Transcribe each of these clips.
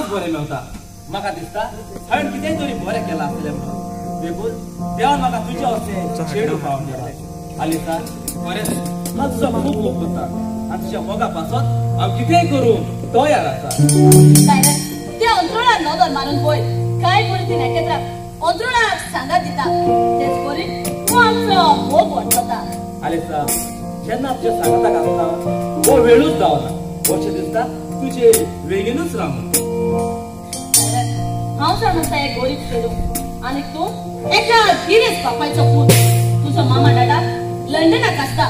सदांच बरें मेवता. म्हाका दिसता हांवें कितेंय तरी बरें केलां आसतलें म्हणून. देखून देवान म्हाका तुजे अशें चेडूं पावोवन दिलां. आलिसा खरेंच हांव तुजो खूब मोग करता आनी तुज्या मोगा पासत हांव कितेंय करूं तयार आसा. त्या अंत्रुणार नदर मारून पळय, काय बरी ती नखेत्रां अंत्रुणाक सांगात दिता, तेच परी तूं आमचो मोग वाडटा. आलिसा जेन्ना तुज्या सांगाताक आसता हो वेळूच जावना, अशें दिसता तुजे वेगीनूच रावूं. हांव जाण आसा एक गरीब चेडूं आनी तूं एका गिरेस्त बापायचो पूत. तुजो मामा डाडा लंडनाक आसता.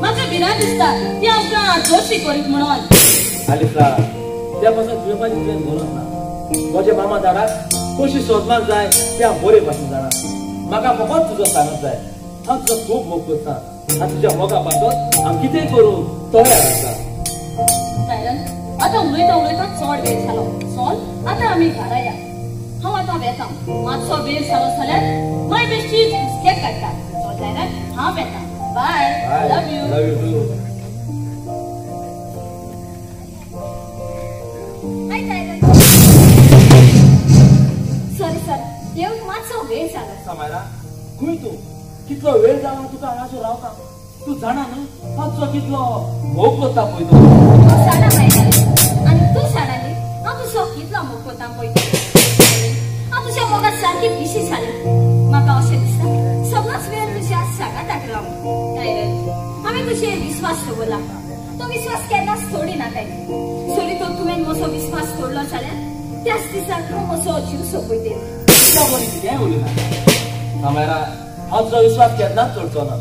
म्हाका भिरांत दिसता ती आमकां दोशी करीत म्हणून. आलिसा त्या पासून भिवपाची तुवें गरज ना. म्हज्या मामा डाडाक कशी सोदपाक जाय तें हांव बरे भाशेन जाणा. म्हाका फकत तुजो सांगत जाय. हांव तुजो खूब मोग करता आनी तुज्या मोगा पासत हांव कितेंय करूं तयार आसा. आतां उलयता उलयता चड वेळ जालो. चल आतां आमी घरा या. हांव आतां वेता. मातसो वेळ जालो जाल्यार मागीर बेश्टी हुस्क्याक काडटा. चल जायना हांव वेता. Bye. Love you. Love you too. Hi Tyron. Sorry sir, येवंक मातसो वेळ जालो. समायरा खंय तूं? कितलो वेळ जालो तुका हांगासर रावता. तूं जाणा न्हू हांव तुजो कितलो मोग करता पळय तो. तूं जाणा मायरा आनी तूं जाणा न्ही हांव तुजो कितलो मोग करता पळय तो. हांव तुज्या मोगात सारकी पिशी जाली. म्हाका अशें दिसता सगळोच वेळ तुज्या सांगाताक रावूं. टायरन हांवें तुजेर विस्वास दवरला, तो विस्वास केन्नाच तोडिनाकाय. सरी तर तुवें म्हजो विस्वास तोडलो जाल्यार त्याच दिसाक हांव म्हजो जीव सोंपयतलें. तुज्या बरी कितेंय उलयना समायरा. हांव तुजो विस्वास केन्नाच तोडचो ना.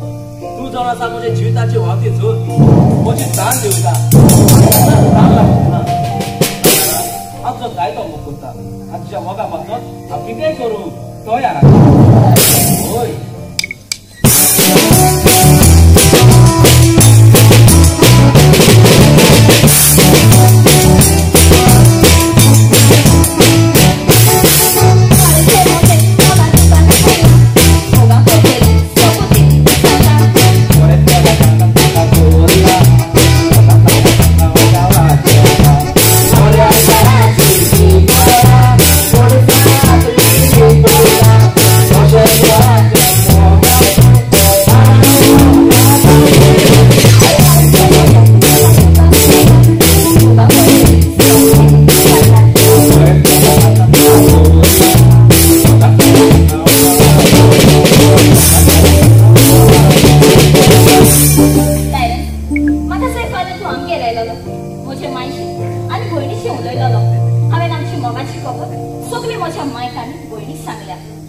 तूं जावन आसा म्हज्या जिविताची व्हांवती झोर. म्हजी तान देवता तान लागना. हांव तुजो जायतो मोग करता आनी तुज्या मोगा पासत हांव कितेंय करूं तयार आसा. हय.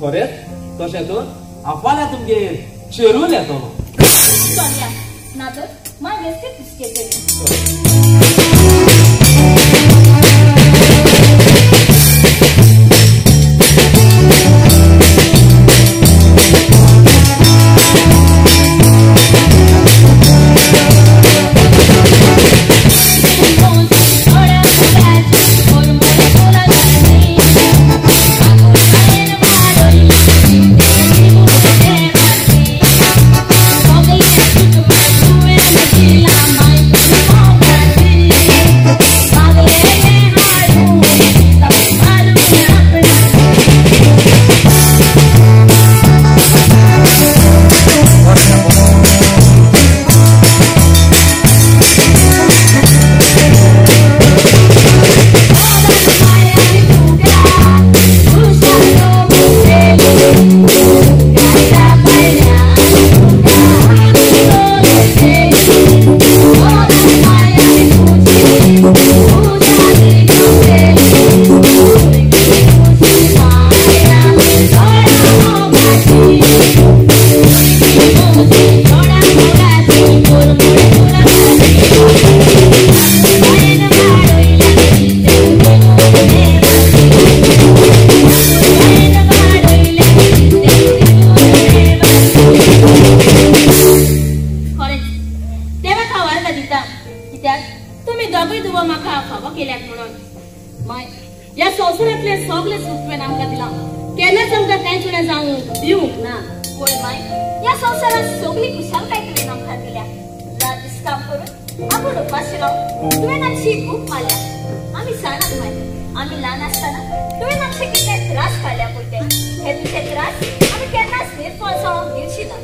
खरेंच तशें तर हांव फाल्यां तुमगेर चेरून येतलो. चल या, ना तर मागीर बेश्टी हुस्केतली. ह्या संवसारांतले सगळे सूख तुवें आमकां दिलां, केन्नाच आमकां कांयच उणें जावंक दिवंक ना. पळय माय, ह्या संवसारांत सगळी खुशालकाय तुवें आमकां दिल्या. रात दीस काम करून आपूण उपाशी रावन तुवें आमची भूक मारल्या. आमी जाणात माय, आमी ल्हान आसतना तुवें आमचे कितले त्रास काडल्या पळय ते, हे तुजे त्रास आमी केन्नाच निर्फळ जावंक दिवची ना.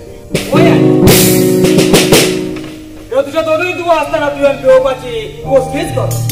ह्यो तुज्या दोनूय दुवा आसतना तुवें पिवपाची कसलीच गरज.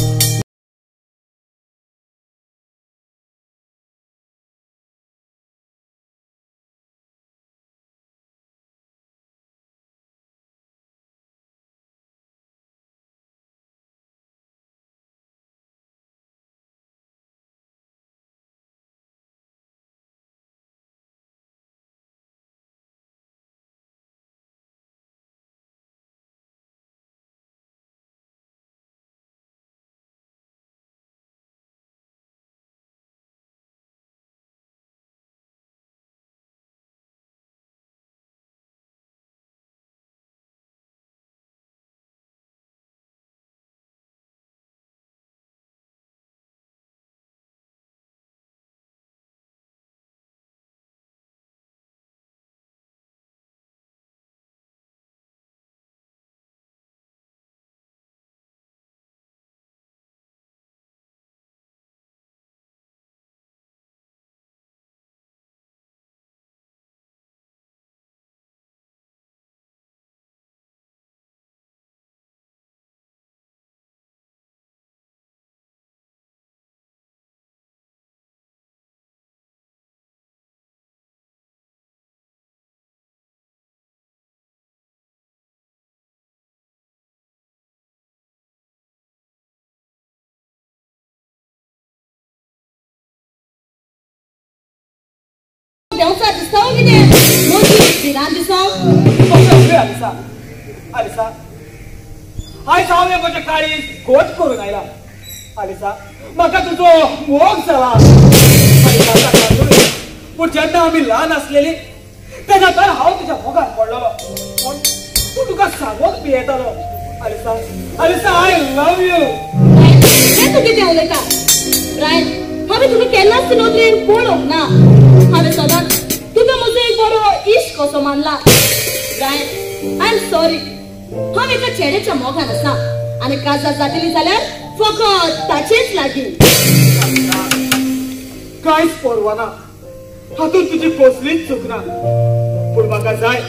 देंवचार दिसता कितें मोजी भिरांत दिसता. आलिसा, आलिसा, आयज हांवें म्हजें काळीज घोट करून आयला. आलिसा, म्हाका तुजो मोग जाला. पूण जेन्ना आमी ल्हान आसलेली तेन्ना तर हांव तुज्या मोगान पडलेलो, पूण तूं तुका सांगूंक भियेतालो. Alisa, Alisa, I love you. हें तूं कितें उलयता ब्रायन? हांवें तुका केन्नाच नदरेन पळोवंक ना. हांवें सदांच तुका म्हजो एक बरो इश्ट कसो मानला. ब्रायन, I am sorry, हांव एका चेड्याच्या मोगान आसा आनी काजार जातली जाल्यार फकत ताचेच लागीं. कांयच परवा ना, हातूंत तुजी कसलीच चूक ना, पूण म्हाका जाय,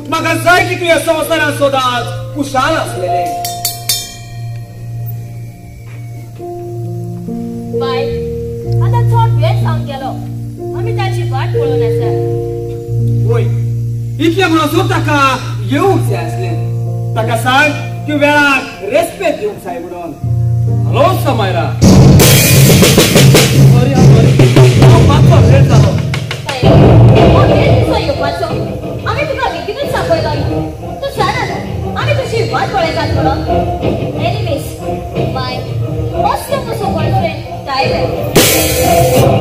म्हाका जाय की तूं ह्या संवसारांत सदांच खुशाल आसलेलें. बाय, आतां चड वेळ जावन गेलो, आमी ताची वाट पळोवन आसा. वय, इतलें म्हणसर ताका येवंक जाय आसलें. ताका सांग की वेळाक रेस्पेद दिवंक जाय म्हणून. हॅलो समायरा, सॉरी सॉरी, हांव मातसो लेट जालो. हो वेळ तुजो येवपाचो, आमी तुका बेगीनूच आपयलो. तूं जाणा न्हू आमी तुजी वाट पळयतात म्हणून. एनिवेज बाय, असलो कसो बॉयफ्रेंड टायलर.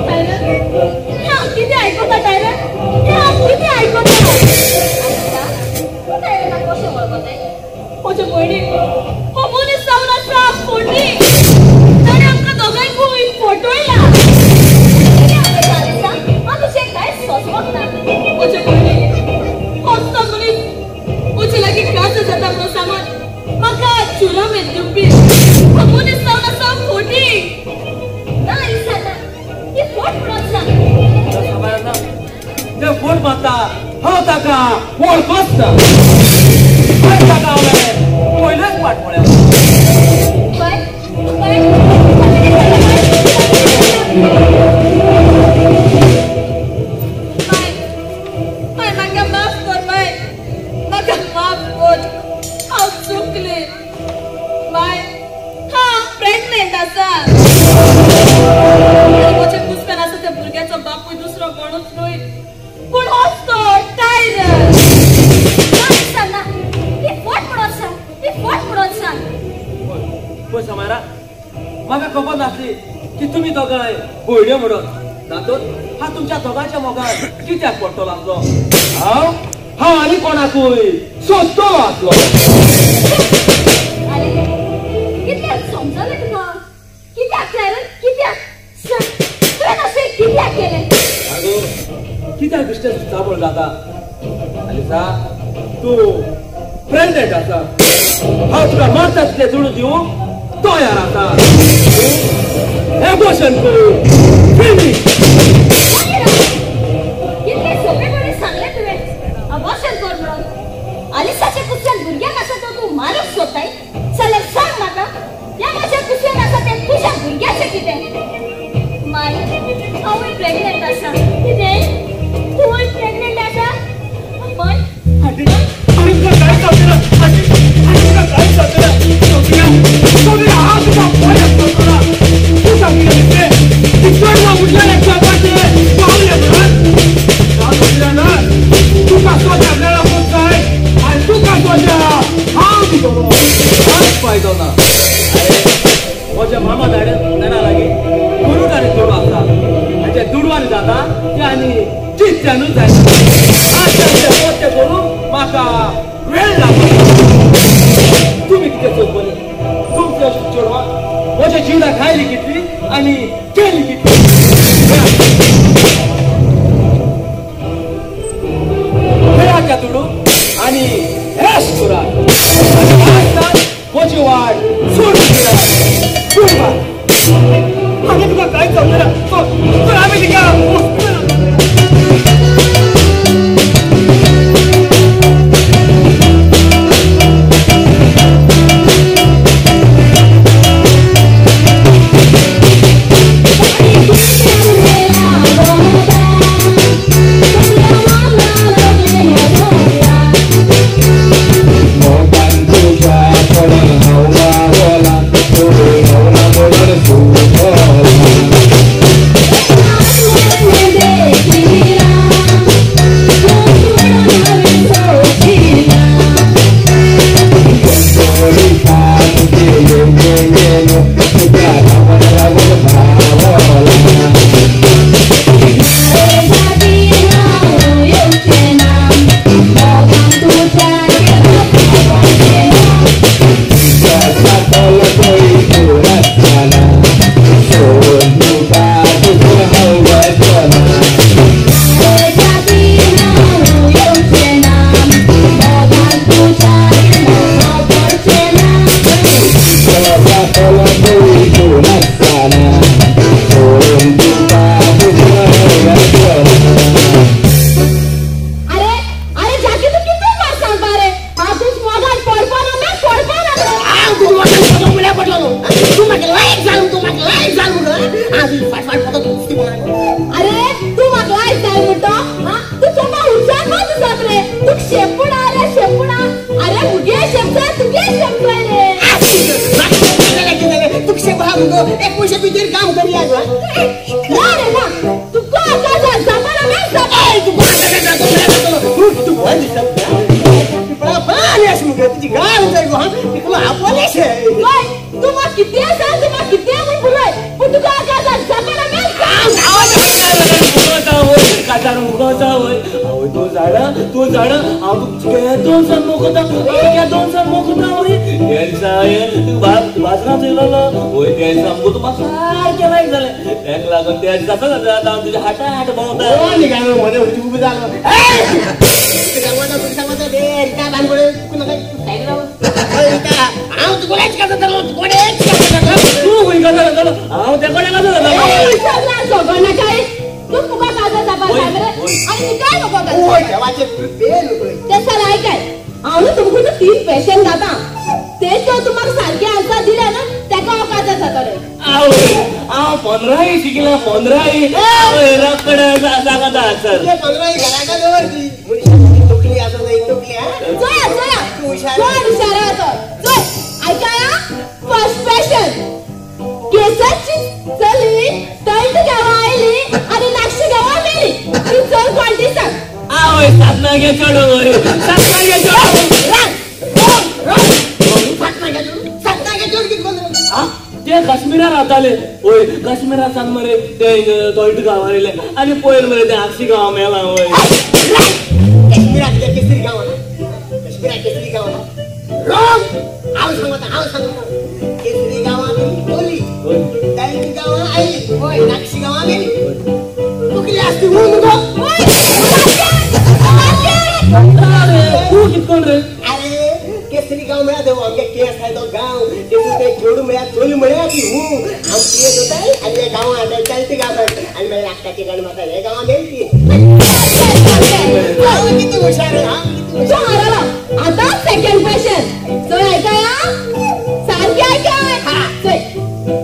टायलर, हें हांव कितें आयकता टायलर? हें हांव कितें आयकता? आलिसा, तूं टायलराक कशें वळखताय? म्हजे भयणी, हो मनीस जावन आसा फोडणी, ताणें आमकां दोगांयकूय फटयला. कितें उलयता आलिसा? हांव तुजें कांयच सोंसवंक ना. म्हजे भयणी, होच तो मनीस म्हजे लागीं काजार जाता म्हणून सांगून म्हाका चुरामेत दिवपी. हो मनीस जावन आसा फोटी. ना आलिसा, ना, ही फोट म्हणून सांग. समायरा, ते फोट मारता हांव ताका वळखच ना. ताका हांवें पयलेच वाट पळयला. बाय बाय, बाय बाय, म्हाका माफ कर बाय, म्हाका माफ कर, हांव चुकलें बाय. हांव प्रेग्नेंट आसा. म्हजे कुसपेन आसा त्या भुरग्याचो बापूय दुसरो कोणूच न्हय, पूण होच तो टायलर. ना आलिसा, ना, ही फोट म्हणून सांग, ही फोट म्हणून सांग. पळय समायरा, म्हाका खबर नासली की तुमी दोगांय भयण्यो म्हणून. तातूंत हांव तुमच्या दोगांच्या मोगान कित्याक पडटलो आसलो? हांव हांव आनी कोणाकूय सोदतलो आसलो. आरे कितल्याक समजलें तुका? कित्याक टायलर, कित्याक सांग, तुवें अशें कित्याक केलें? आगो, कित्याक बेश्टें चाबळ जाता? आलिसा, तूं प्रेग्नेंट आसा. हांव तुका मारता तितलें दुडू दिवं तयार आसा. एबॉर्शन करूं फिनिश. कितले सोंपेपणी सांगलें तुवें अबॉर्शन कर म्हणून. आलिसाच्या कुसव्यान भुरग्यांक आसा तो तूं मारूंक सोदताय जाल्यार सांग म्हाका, ह्या म्हज्या कुसव्यान आसा तें तुज्या भुरग्याचें कितें? माय, हांवूय प्रेग्नंट आसा. कितें? तूंय प्रेग्नंट आसा? माय, आनी तुका कांय जावचें ना. आनी तुका कांय जावचें ना. सोफिया, हांव तुका पळय करतलो. तूं सांगिल्लें दिसलें ती चेडवां उठल्यार एकट्या पाटें पावलें म्हणून. हांव सोफिया ना, तुका सोद्या मेळप जाय आनी तुका सोद्या हांव दितलो. कांयच फायदो ना. अरे म्हज्या मामा जाणा लागीं गुरूट आनी दुडू आसा. आनी जे दुडवान जाता ते आनी चिंत्यानूच जायना. आतां ते करूंक म्हाका वेळ लागता. तुमी कितें चोवपली? तुमचे अशें चेडवां म्हज्या जिवनाक आयली कितली आनी गेली कितली. मेळा त्या दुडू आनी रेस्ट करात. आनी आतां म्हजी वाट सोडून दियात. गुड बाय. आनी तुका कांयच जावचें ना. तर आमी तिका आनी पयर मरे ते आक्षी गांवा मेला वय. काश्मीराक केसरी गांव ना, काश्मीराक केसरी गांव ना. रोंग. हांव सांगता, हांव सांगता. केसरी गांवां कोली, तळट गांवां आयली, नाक्षी गांवां मेली. तुकली आसती म्हणून मुगो. तूं कितकोण रे? अरे केसरी गांव मेळा देव आमगे आसा तो गांव तेतून ते चेडूं म्हळ्यार चली म्हळ्यार ती हूं हांव पिये जाताय आनी हे गांवां चलती गांवां आनी मागीर लागताची गाडी म्हाका हे गांवां मेळटी. हांव कितू हुशार, हांव कितू हुशार. आतां सेकंड क्वेश्चन चल आयकाय सारकें आयकाय. चल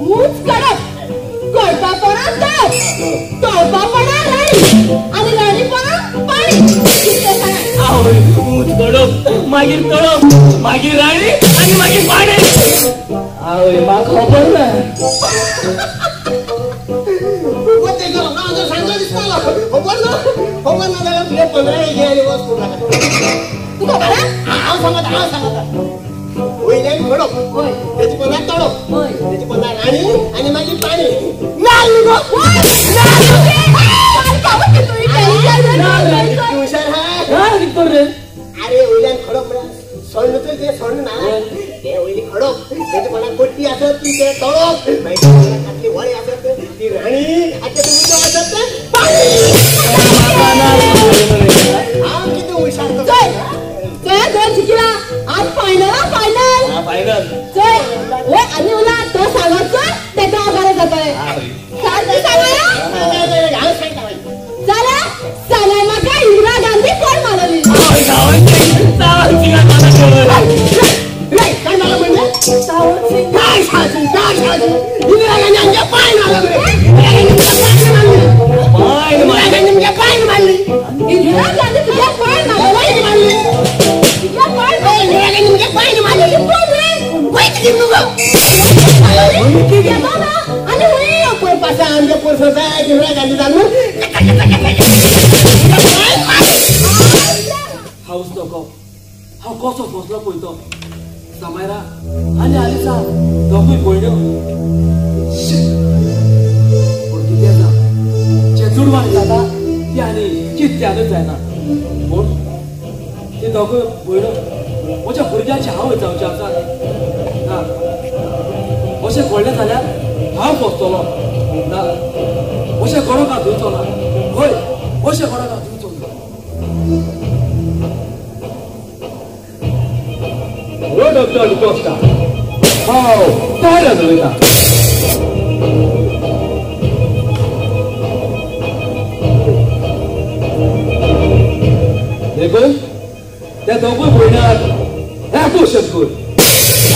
मूच कडप कळपापणा तळप तळपापणा राणी आनी राणीपणा पाणी. मूच कडप मागीर तळप मागीर राणी आनी मागीर पाणी. आवय म्हाका खबर ना. सांगलो दिसतालो खबर ना, खबर ना जाल्यार तुगे 15 घे आनी वच करूं नाका. तुका खबर? हांव सांगता, हांव सांगता. वयल्यान खडप, तेची पंदरा तळप, तेची पंदरा राणी आनी मागीर पाणी. नाल्ल गो हुशार हा. अरे वयल्यान खडप म्हळ्यार सण्ण चोय, ते सण्ण ना ते वयली खडप, तेचे कोणाक कोट्टी आसत ती ते तळप, मागीर आतली वळी आसत ती राणी आनी तें उदक आसत तें पाणी. हांव कितें हुशार. चल चल दोन जिखला आज फायनल. Final final. चल वय आनी उला तो सांगत चल तेका हांव जातलें. सारकें सांगया. हांव सांगता. जाल्यार जाल्यार म्हाका इंदिरा गांधी कोण मारली? काय मारलं म्हणजे? काय सांगशील, काय सांगशील? इंदिरा गांधी आमच्या पाय मारलं. इंदिरा गांधी आमच्या पाय मारली. इंदिरा गांधी तुझ्या पाय मारली. तुझ्या पाय इंदिरा गांधी आमच्या पाय मारली. आनी पळय पासा आमच्या पोरसाचा इंदिरा गांधी जाणून हांवच नको. हांव कसो फसलो पळय तो समायरा आनी आलिसा दोगूय भयण्यो. पूण कितें जावं, जें चेडवान जाता ती आनी कित्यानूच जायना. पूण ती दोगूय भयण्यो म्हज्या भुरग्याची हांव जावचें आसा ना. अशें घडलें जाल्यार हांव फसतलो ना. अशें घडोवंक हांव दिवचो ना. हय, अशें घडोवंक हांव दिवचो ना. हॅलो डॉक्टर डिकोस्टा, हांव तयार उलयतां. देखून त्या दोगूय भयणाक एबोर्शन कर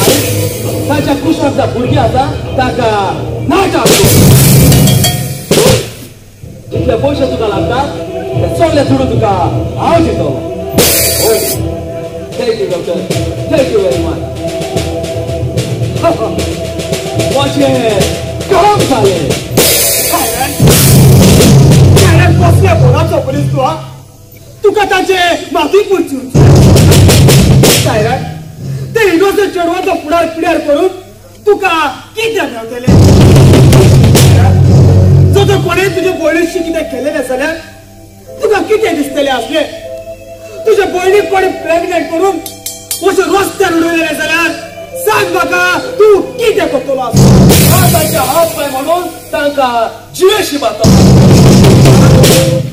आनी ताच्या कुशाक भुरगीं आसा ताका नाटा. जितले पयशे तुका लागता ते सगळे चडून तुका हांव दितलो. Thank you doctor, thank you very much. म्हजें काम जालें. कसल्या फोनाचो पोलीस तूं? तुका ताचे माफी पुरची सायरन. ते इनोसंट चेडवाचो फुडार पिड्यार करून तुका कितें मेवतलें? जो जर कोणें तुजे भयणीशी कितें केलेलें जाल्यार तुका कितें दिसतलें आसलें? तुजे भयणीक कोणें प्रेग्नेंट करून अशें रस्त्यार उडयलें जाल्यार सांग म्हाका तूं कितें करतलो आसलो? हांव तांचे हात पांय म्हणून तांकां जिवेशी बांदतलो.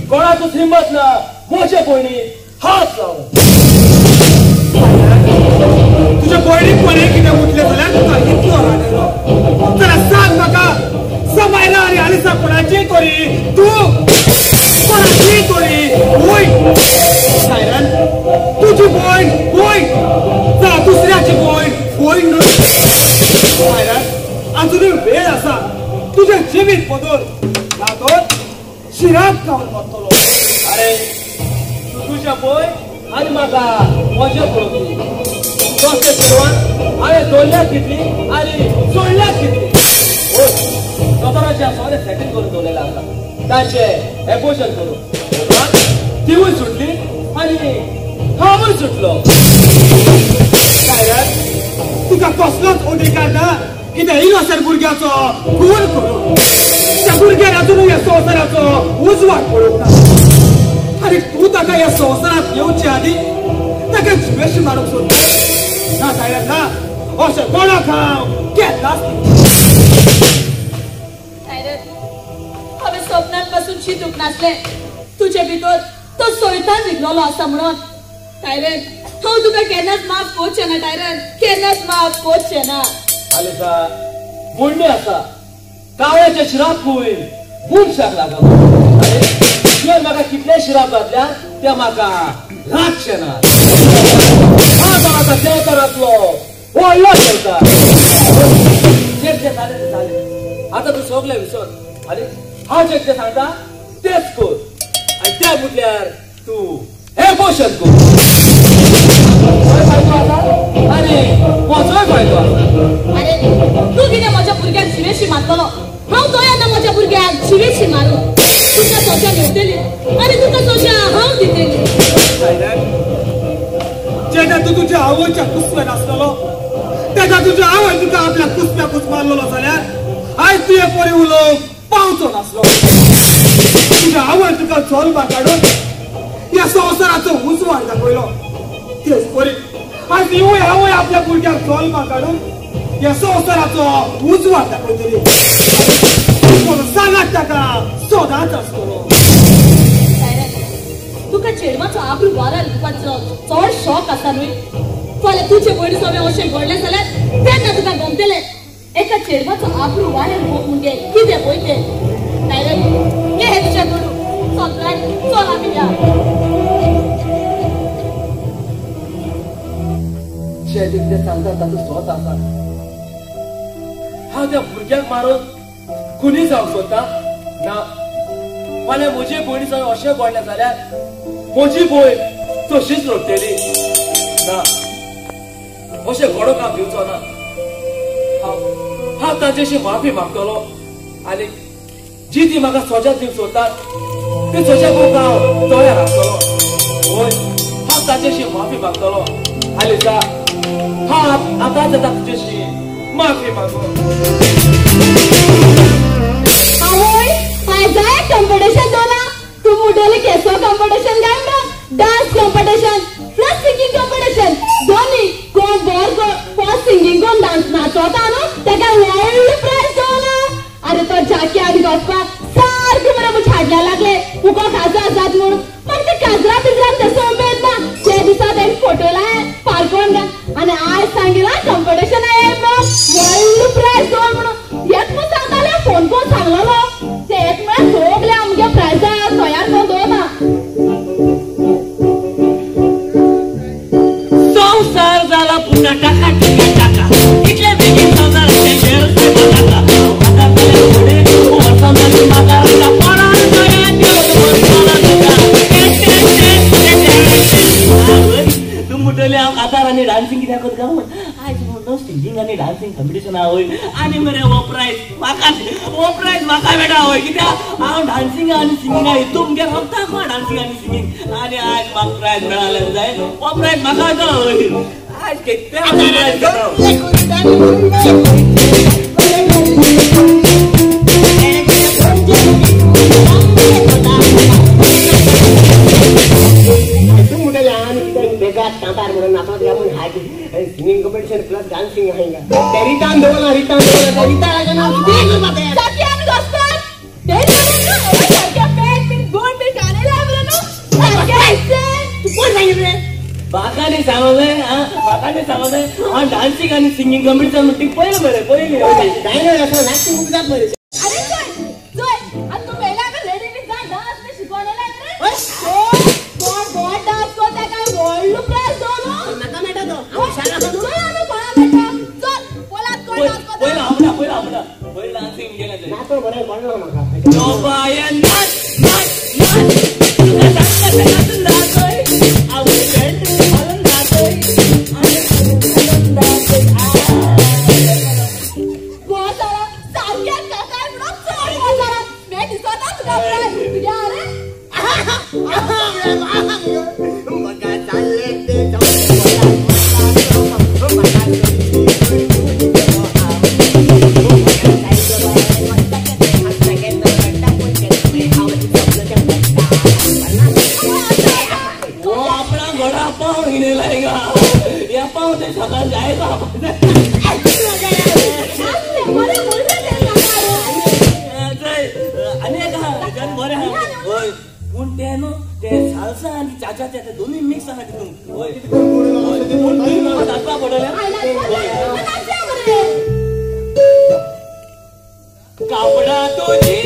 कोणाकूच हिंमत ना म्हजे भयणीक हात लावूं. तुजे भयणीक कोणें कितें उठलें जाल्यार तुका इतलो राग येयलो. जाल्यार सांग म्हाका समायरा आनी आलिसा कोणाची तरी तूं कोणाची तरी वय सायरन. तुजी भयण वय जाल्यार दुसऱ्याची भयण वय न्हय. सायरन आजुनूय वेळ आसा तुजें जिवीत बदल, ना तर शिराक खावन मरतलो. अरे तूं तुज्या पळय आनी म्हाका म्हजें पळोवपी. तसले चेडवान हांवें दवरल्यात कितली आनी सोडल्यात कितली. हय, दोतोराचें सगळें सेटींग करून दवरलेलें आसा. ताचें एबोर्शन करून उपरांत तिवूय सुटली आनी हांवूय सुटलो. सायरन तुका कसलोच अधिकार ना कितें इनोसंट भुरग्याचो खून करून. त्या भुरग्यान अजुनूय ह्या संवसाराचो उजवाड पळोवंक ना आनी तूं ताका ह्या संवसारांत येवचे आदीं ताका जिवेशी मारूंक सोदता. ना सायरन ना, अशें कोणाक हांव केन्नाच. सायरन हांवें सपनांत पासून चिंतूंक नासलें तुजे भितर तो सैतान रिगलेलो आसा म्हणून. टायरन हांव तुका केन्नाच माफ करचें ना टायरन केन्नाच माफ करचें ना. आलिसा म्हणणी आसा कावळ्याचे शिरापूय मनशाक लागलो. अरे तुवें म्हाका कितले शिराप घातल्या ते म्हाका लागचे ना. हांव आतां देंवचारांतलो व्हडलो देंवचार. जे कितें जालें तें जालें आतां तूं सगळें विसर आनी हांव जें कितें सांगता तेंच कर आनी तें म्हटल्यार तूं एबोर्शन कर. फायदो आसा आनी म्हजोय फायदो आसा. अरे तूं कितें म्हज्या भुरग्याक जिवेशी मारतलो? हांव तयार ना म्हज्या भुरग्याक जिवेशी मारूं. तुका सोशा मेळटली आनी तुका सोशा हांव दितली. जेन्ना तूं तुज्या आवयच्या कुसव्यान आसतलो तेन्ना तुज्या आवय तुका आपल्या कुसव्याकूच मारलेलो जाल्यार आयज तुवें परी उलोवंक पावचो नासलो. तुज्या आवय तुका जल्मा काडून ह्या संवसाराचो उजवाड दाखयलो. तेच परी आयज हिवूय आवय आपल्या भुरग्याक जल्मा काडून ह्या संवसाराचो उजवाड दाखयतली. सांगात ताका सदांच आसतलो. तुका चेडवाचो आब्रू वाऱ्यार दिवपाचो चड शॉक आसा न्हय? फाल्यां तुजे भयणी सगळें अशें घडलें जाल्यार तेन्ना तुका गमतलें एका चेडवाचो आब्रू वाऱ्यार दिवप म्हणजे कितें पळय तें. टायरन हे हे तुज्या दुडू. चल ब्रायन चल आमी या. जें कितें सांगता तातूंत स्वत आसा. हांव त्या भुरग्याक मारून खुनी जावंक सोदता ना. फाल्यां म्हजे भयणी सगळें अशें घडलें जाल्यार म्हजी भयण तशीच रडटली ना. अशें घडोवंक हांव दिवचो ना. हांव तांच्याशी माफी मागतलो आनी जी ती म्हाका सजा दिवंक सोदतात ती सजा करूंक हांव तयार आसतलो. हय हांव तांच्याशी माफी मागतलो. आलिसा हांव आतांच येता तुजेशी माफी मागो. आवय आयज कॉम्पिटिशन दोना तूं मुटोले केसो कॉम्पिटिशन काय म्हणून dance competition plus singing competition दोनी कोण बरो फर्स्ट सिंगींग कोण डान्स नाचोता न्हू ताका व्हडलो प्रायज दवरला. अरे तो जाकी आनी गॉस्पा सारकें बरें म्हूण लागले मुको काजरा जात म्हणून पण ते काजरा बिजरान तसो उमेद ना. जे दिसा तेणी फोटो लाय पारकोन आनी आयज सांगिला कॉम्पिटिशन आहे म्हणून व्हडलो प्रायज दवर म्हणून येत म्हूण सांगताले फोन करून सांगलेलो ते येत म्हळ्यार सगळे आमगे प्रायजा तयार करून दवरना. संवसार जाला पुन्हा टाका टिका टाका इतले बेगीन संवसाराचें घेर टाका. आतां जालें फुडें वर्सां जालीं म्हाका कोणाक दया दिवन वचपाक नाका. तूं म्हणटली हांव कातार आनी डान्सींग कित्याक करता म्हूण आयज म्हणलो सिंगींग आनी डान्सींग कॉम्पिटिशन आहा वय आनी मरे हो प्रायज म्हाका हो प्रायज म्हाका मेळटा वय कित्याक हांव डान्सींग आनी सिंगिंगा हितून मुगे रगताक डान्सींग आनी सिंगींग आनी आयज म्हाका प्रायज मेळाले जाय हो प्रायज म्हाका येता वय आयज कितें प्रायज घेता. सिंगिंग कॉम्पिटिशन प्लस डान्सिंग आएगा. रिटान दवरला रिटान दवरला रिटा लागना कितें करपा तें. जाकी आनी गॉस्पा ते सारकें पॅन्ट बीन गोंड बीन घालेलें आहा मरे न्हू सारकें दिसलें. तूं कोण सांगितलें रे? म्हाका न्ही सांगलें म्हाका न्ही सांगलें हांव डान्सींग आनी सिंगींग कॉम्पिटिशन म्हणटा पयलें मरे पयलीं जायना आसतना नाचूंक खूब जात मरे. अरे चोय चोय आनी तूं मेला आतां लेडी बीन जाय डान्स बी शिकोवन येयला रे. कोण कोण डान्स करता काय व्हडलो प्रायज दवरलो म्हाका मेळटा तो हांव हुशार आसा न्हू. चोय आनी कोणा मेळटा चल पळयात कोण डान्स करता. पयलो हांव म्हणटा पयलो हांव म्हणटा पयलो डान्सींग गेलें थंय. नाचो बरें पडलो म्हाका. बायन नाच नाच नाच तुका सांगता तें नाचून दाखय आवय बेल्ट घालून दाखय आनी घालून दाखय. सारक्या काकाय म्हणून चड मोजारा हें दिसना तुका प्रायज तुज्या अरे म्हाका चाललें तें आपणा घोडा पाव घेयला ह्या पाव ते सकाळ जायना. आनी एक आहा बरें आहा हय पूण तें न्हू ते सालसा आनी चाचा ते दोनूय मिक्स आहा तितून. हय पूण तुवें म्हाका नाचपा पडटलें. कापडा तुजी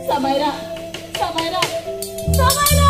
समायरा समायरा समायरा.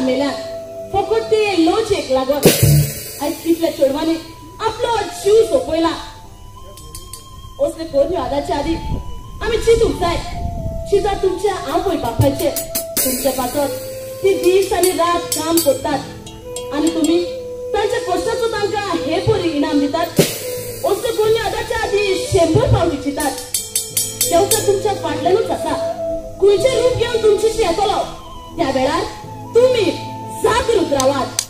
मेल्यात फकत ते लजेक लागत. आयज कितल्या चेडवांनी आपलो जीव सोंपयला. असले करण्यो आदाच्या आदी आमी चिंतूंक जाय. चिंता तुमच्या आवय बापायचे, तुमच्या पासत ती दीस आनी रात काम करतात आनी तुमी तांच्या कश्टाचो तांकां हे परी इनाम दितात. असले करण्यो आदाच्या आदी 100 फावटी चिंतात. देवता तुमच्या फाटल्यानूच आसा. खंयचें रूप घेवन तुमची येतलो त्या वेळार तुमी जागृत रावात.